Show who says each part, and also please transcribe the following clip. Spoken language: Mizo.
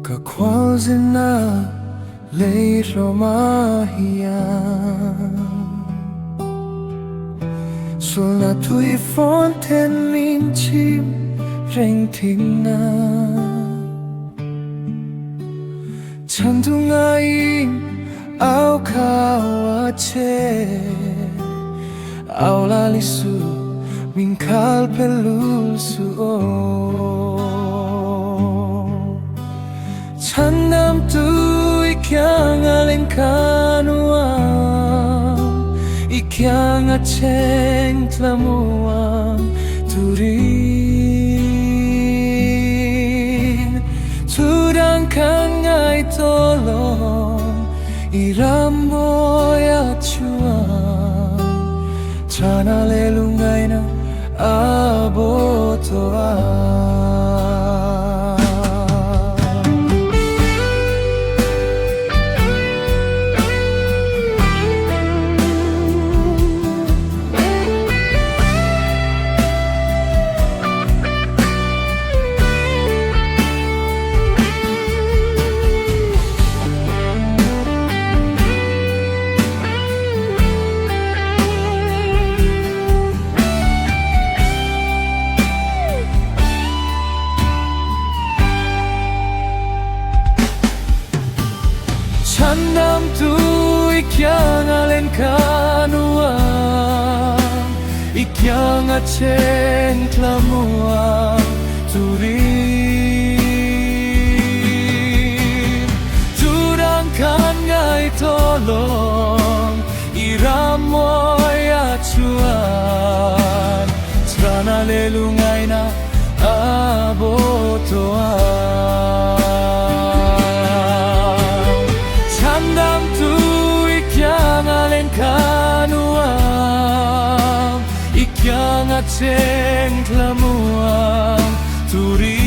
Speaker 1: Ka khualzina lei hlawma hian Sulna tui fawn then min chim reng thin a. Chhantu ngaiin au khau a che, Au la li su, min khal pe lul su aw. Chhandam tu i kiang a leng ka nuam, I kiang a cheng tlamuang turin. Thu dang ka ngai tawh lo, i ram mawi a chuan chana leh lungngaihna a bo tawh a. Chhandam tu i kiang a len ka nuam, i kiang a cheng tlamuang turin. Thu dang kan ngai tawh lawng, i ram mawi a chuan chhana leh lungngaihna a bo tawh a. Chhandam tu i kiang a len ka nuam, i kiang a cheng tlamuang turin.